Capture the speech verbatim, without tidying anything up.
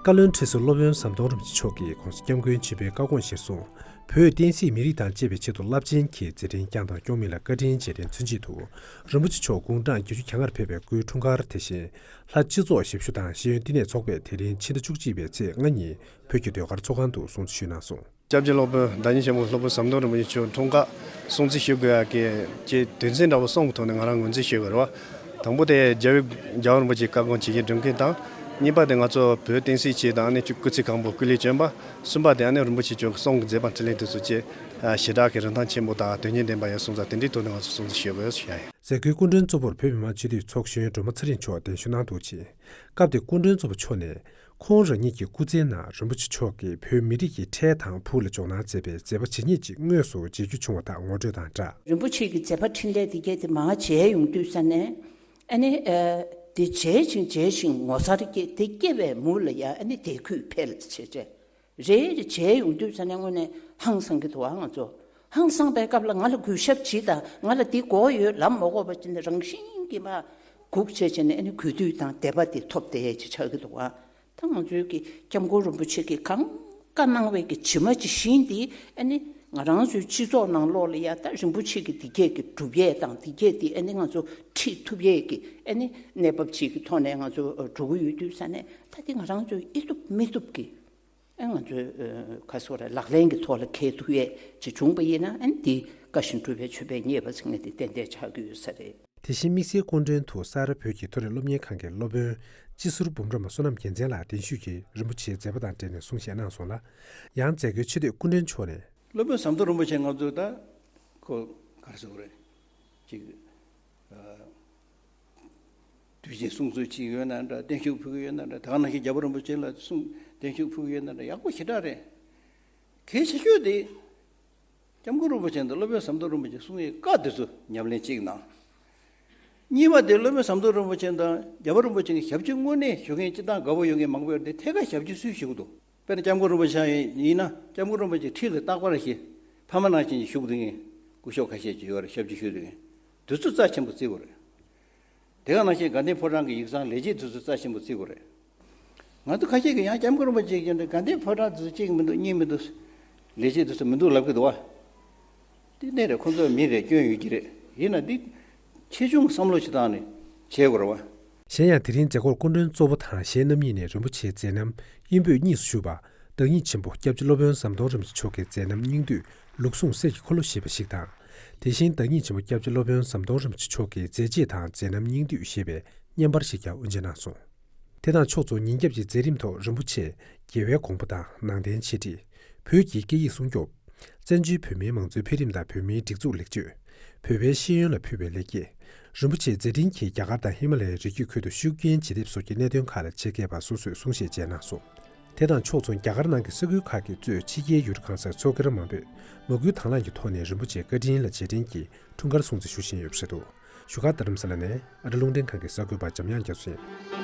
བཀའ་བློན་ཁྲི་ཟུར་སློབ་དཔོན་ཟམ་གདོང་རིན་པོ་ཆེ་མཆོག་གིས་༸གོང་ས་༸སྐྱབས་མགོན་ཆེན་པོའི་བཀའ་དགོངས་གཞིར་བཟུང་། བོད་བསྟན་སྲིད་མི་རིགས་དང་བཅས་པའི་ཆེད་དུ་རླབས་ཆེན་གྱི་མཛད་འཕྲིན་བསྐྱངས་དང་སྐྱོང་མི་ལ་བཀའ་དྲིན་རྗེས་དྲན་མཚོན་ཆེད་དུ། རིན་པོ་ཆེ་མཆོག་དགུང་གྲངས་བརྒྱད་ཅུ་གྱ་ལྔར་ཕེབས་པའི་སྐུའི་འཁྲུངས་སྐར་དེ་བཞིན། ལྷ་སྤྱི་ཚོགས་ཞབས་ཞུ་དང་ཤེས་ཡོན་བསྟི་གནས་ཚོགས་པས་དེ་རིང་ཕྱི་ཟླ་བཅུ་གཅིག་པའི་ཚེས་ལྔ་ཉིན་བོད་ཀྱི་ཟློས་གར་ཚོགས་ཁང་དུ་སྲུང་བརྩི་ཞུས་གནང་སོང་། སྐྱབས་རྗེ་སློབ་དཔོན་བདག་ཉིད་ཆེན་པོ་སློབ་དཔོན་ཟམ་གདོང་རིན་པོ་ཆེ་མཆོག་འཁྲུངས་སྐར་སྲུང་བརྩི་ཞུ་དགོས་ཡག་གི་ཀྱི་དོན་ཚན་འདྲ་བོ་གསུམ་གྱི་ཐོག་ནས་ང་རང་ངོས་འཛིན་ཞུ་དགོས་རེད་བ། དང་པོ་དེ་རྒྱལ་བའི་རྒྱལ་བ་རིན་པོ་ཆེའི་བཀའ་དགོངས་ཇི་བཞིན་སྒྲུབ་མཁན་དང་། གཉིས་པ་དེ་ང་ཚོ་བོད་བསྟན་སྲིད་ཆེད་དང་ཨ་ནི་སྐུ་ཚེ་གང་པོ་སྐུ་ལས་བསྐྱོན་པ། གསུམ་པ་དེ་ཨ་ནི་རིན་པོ་ཆེ་མཆོག་གི་གསུང་གི་མཛད་པ་འཕྲིན་ལས་དེ་ཚོ་བཅས་ཞེ་དྲག་གི་རིན་ཐང་ཆེན་པོ་དང་དོན་སྙིང་ལྡན་པ་ཡིན་སོང་ཙང་དེ་འདྲའི་ཐོག་ནས་ང་ཚོ་སྲུང་བརྩི་ཞུ་དགོས་ཞུ་ཡ་ཡིན། མཛད་སྒོའི་སྐུ་མགྲོན་གཙོ་བོར་བོད་མི་མང་སྤྱི་འཐུས་ཚོགས་གཞོན་སྒྲོལ་མ་ཚེ་རིང་མཆོག་གདན་ཞུ་གནང་འདུག་ཅིང་། སྐབས་དེར་སྐུ་མགྲོན་གཙོ་བོ་མཆོག་ནས། ཁོང་རང་ཉིད་ཀྱི་སྐུ་ཚེའི་ནང་རིན་པོ་ཆེ་མཆོག་གིས་བོད་མི་རིགས་ཀྱི་འཕྲལ་དང་ཕུགས་ལ་འཇོག་གནང་མཛད་པའི་མཛད་པ་ཇི་སྙེད་ཅིག་དངོས་སུ་མཇལ་རྒྱུ་བྱུང་བ་དང་ངོ་སྤྲོད་དང་སྦྲགས། རིན་པོ་ཆེ་གི་མཛད་པ་འཕྲིན་ལས་འདི་གས་དེ་མར་མཇལ་ཡོང་དུས་ས་ནས་ཨ་ནི་ཨ་དེ་མཇལ་ཞིང་མཇལ་ཞིང་ངོ་མཚར་སྐྱེས། དེ་སྐྱེ་བའི་མུ་ལ་ཡ་ཨ་ནི་དད་གུས་འཕེལ་བྱས་བྱས། རེ་རེ་མཇལ་ཡོང་དུས་ས་ནས་དངོས་གནས་ཧང་སང་གི་འདུག་ཨ། ང་ཚོ་ཧང་སང་པའི་སྐབས་ལ་ང་ལ་གུས་ཞབས་བྱེད་དང་ང་ལ་འདི་དགོས་ཡོད་ལབ་མ་དགོས་པ་ཅིག་ནས་རང་བཞིན་གྱིས་མར་སྒུག་བྱས་བྱས་ནས་ཨ་ནི་གུས་འདུད་དང་དད་པ་དེ་ཐོབ་བསྡད་ཅིག་ཆགས་ཀྱི་འདུག་ཨ། ད་ང་ཚོའི་གི་སྐྱབས་མགོན་རིན་པོ་ཆེ་གིས་གང་བཀའ་གནང་བའི་གི་ཇི་མ་ཇི་བཞིན་དེ་ཨ་ནི་ང་རང་ཚོའི་སྤྱི་ཚོགས་ནང་ལོགས་ལ་ཡ་ད་རིན་པོ་ཆེ་གི་འདི་སྐད་ཀྱི་སྒྲུབ་ཡས་དང་འདི་སྐད་དེ་ཨ་ནི་ང་ཚོ་ཁྲིད་ཐུབ་ཡས་ཀྱི་ཨ་ནི་གནས་བབ་ཅིག་གི་ཐོག་ནས་ང་ཚོ་འགྲོ་གི་ཡོད་དུས་ས་ནས་ད་དེ་ང་རང་ཚོས་ཨེ་ཐུབ་མི་ཐུབ་ཀྱི་ཨ་ང་ཚོས་ཁ་སོ་ར་ལག་ལེན་གྱི་ཐོག་ལ་འཁེལ་ཐུབ་ཡས་ཅིག་བྱུང་པ་ཡིན་ན་ཨ་ནི་འདི་བཀའ་བཞིན་སྒྲུབ་པའི་མཆོད་པས་མཉེས་པ་ཟེར་མཁན་དེ་ཏན་ཏན་ཆགས་ཀྱི་ཡོད་ས་རེད། དེ་བཞིན་དམིགས་བསལ་སྐུ་མགྲོན་དུ་ས་རཱ་བོད་ཀྱི་མཐོ་རིམ་སློབ་གཉེར་ཁང་གི་སློབ་དཔོན་སྤྱི་ཟུར་འབུམ་རམས་པ་བསོད་ནམས་རྒྱལ་མཚན་ལགས་གདན་ཞུས་ཀྱིས་རིན་པོ་ཆེའི་མཛད་པ་དང་འབྲེལ་ནས་གསུང་བཤད་གནང་སོང་ལ། ཡང་མཛད་སྒོའི་ཆེད་དུ་སྐུ་མགྲོན་མཆོག་ནས། སློབ་དཔོན་ཟམ་གདོང་རིན་པོ་ཆེ་ང་ཚོ་ད་ཁོ་ག་རེ་ཟེར་དགོས་རེད། ཅིག་ཨ། དུས་ཆེན་སྲུང་བརྩི་བྱེད་ཀྱི་ཡོད་ན་འདྲ། བརྟན་བཞུགས་ཕུལ་གྱི་ཡོད་ན་འདྲ། ད་ག་ནང་བཞིན་རྒྱལ་བ་རིན་པོ་ཆེ་ལ་གསུང་བརྟན་བཞུགས་ཕུལ་གྱི་ཡོད་ན་འདྲ། ཡག་པོ་ཞེ་དྲག་རེད། གལ་ཆེ་ཤོས་དེ། སྐྱབས་མགོན་རིན་པོ་ཆེ་དང་སློབ་དཔོན་ཟམ་གདོང་རིན་པོ་ཆེ་གསུང་ཡས་བཀའ་དེ་ཚོ་ཉམས་ལེན་གཅིག་གནང་། གཉིས་པ་དེ་སློབ་དཔོན་ཟམ་གདོང་རིན་པོ་ཆེ་དང་རྒྱལ་བ་རིན་པོ་ཆེ་གི་ཞབས་ཕྱི་དངོས་གནས་ཞུ་མཁན་སྤྱི་བཏང་དགའ་པོ་ཡོད་མཁན་མང་པོ་ཡོད་དེ་ཐད་ཀར་ཞབས་ཕྱི་སུས་ཞུ་གི་འདུག་དཔེར་ན་སྐྱབས་མགོན་རིན་པོ་ཆེ་ཡིན་ན་སྐྱབས་མགོན་རིན་པོ་ཆེ་ཁྲི་ལ་རྟག་པར་བཞེས། ཕ་མ་ནང་བཞིན་གྱི་བཞུགས་སྡོད་མཁན་སྐུ་ཞབས་ཁ་ཤས་ཅིག་ཡོད་རེད། ཞབས་ཕྱི་ཞུ་སྡོད་མཁན་དེ་ཚོ་རྩ་ཆེན་པོ་བརྩི་དགོས་རེད། དེ་ག་ནང་བཞིན་དགའ་ལྡན་ཕོ་བྲང་གི་ཡིག་ཚང་ལས་བྱེད་དེ་ཚོ་རྩ་ཆེན་པོ་བརྩི་དགོས་རེད། ང་ཚོ་ཁ་ཤས་ཀྱིས་ཡང་སྐྱབས་མགོན་རིན་པོ་ཆེ་གིས་དགའ་ལྡན་ཕོ་བྲང་དེ་ཚོ་གཅིག་མི་འདུག་གཉིས་མི་འདུག་ལས་བྱེད་དེ་ཚོ་མི་འདུག་ལབ་ཀྱི་འདུག་བ། དེ་གནས་རེད། ཁོ་ཚོ་མི་རེད། སྐྱོན་ཡོད་ཀྱི་རེད། ཡིན་ན་འདི་ཆེ་ཆུང་བསམ་བློ་ཞིག་བཏང་ནས་བྱེད་དགོས་རེད་བ། གཞན་ཡང་དེ་རིང་མཛད་སྒོར་སྐུ་མགྲོན་གཙོ་བོ་དང་གཞན་རྣམ་གཉིས་ནས་རིན་པོ་ཆེའི་མཛད་རྣམ་དབྱིན་བོད་གཉིས་སུ་བཞུགས་པ། བདག་ཉིད་ཆེན་པོ་སྐྱབས་རྗེ་སློབ་དཔོན་ཟམ་གདོང་རིན་པོ་ཆེ་མཆོག་གི་མཛད་རྣམ་སྙིང་བསྡུས་ལུགས་ཟུང་གསེར་གྱི་འཁོར་ལོ་ཞེས་པ་ཞིག་དང་། དེ་བཞིན་བདག་ཉིད་ཆེན་པོ་སྐྱབས་རྗེ་སློབ་དཔོན་ཟམ་གདོང་རིན་པོ་ཆེ་མཆོག་གི་མཛད་རྗེས་དང་མཛད་རྣམ་སྙིང་བསྡུས་ཞེས་པའི་བརྙན་པར་ཞིག་ཀྱང་དབུ་འབྱེད་གནང་སོང་། དེ་དང་ཕྱོགས་མཚུངས་ཉིན་རྒྱབ་ཀྱི་མཛད་རིམ་ཐོག་རིན་པོ་ཆེས་རྒྱལ་བའི་དགོངས་པ་དང་ནང་བསྟན་འཆད་ཁྲིད། བོད་ཀྱི་སྐད་ཡིག་སྲུང་སྐྱོབ། བཙན་བྱོལ་བོད་མིའི་མང་གཙོའི་འཕེལ་རིམ་དང་བོད་མིའི་སྒྲིག་འཛུགས་ལེགས་བཅོས། བོད་པའི་ཤེས་ཡོན་ལ་ཕུལ་བའི་ལེགས་སྐྱེས། རིན་པོ་ཆེའི་མཛད་འཕྲིན་གྱིས་རྒྱ་གར་དང་ཧི་མ་ལ་ཡའི་རི་རྒྱུད་ཁུལ་དུ་ཤུགས་རྐྱེན་ཇི་ཐེབས་བཟོ་རྒྱུའི་གནད་དོན་ཁག་ལ་ཆེད་མཁས་པ་སོ་སོས་གསུང་བཤད་བྱས་གནང་སོང་། དེ་དང་ཕྱོགས་མཚུངས་རྒྱ་གར་ནང་གི་ས་ཁུལ་ཁག་གིས་གཙོས་ཕྱི་རྒྱལ་ཡུལ་གྲུ་གང་སར་མཚོ་སྒེར་མང་པོས་མོས་གུས་དང་བླངས་ཀྱི་ཐོག་ནས་རིན་པོ་ཆེའི་བཀའ་དྲིན་ལ་རྗེས་དྲན་གྱིས་འཁྲུངས་སྐར་སྲུང་བརྩི་ཞུ་བཞིན་ཡོད་པ་རེད་འདུག་བཞུགས་སྒར་རྡ་རམ་ས་ལ་ནས་ཨ་རི་རླུང་འཕྲིན་ཁང་གི་གསར་འགོད་པ་འཇམ་དབྱངས་རྒྱ་མཚོ་ཡིན།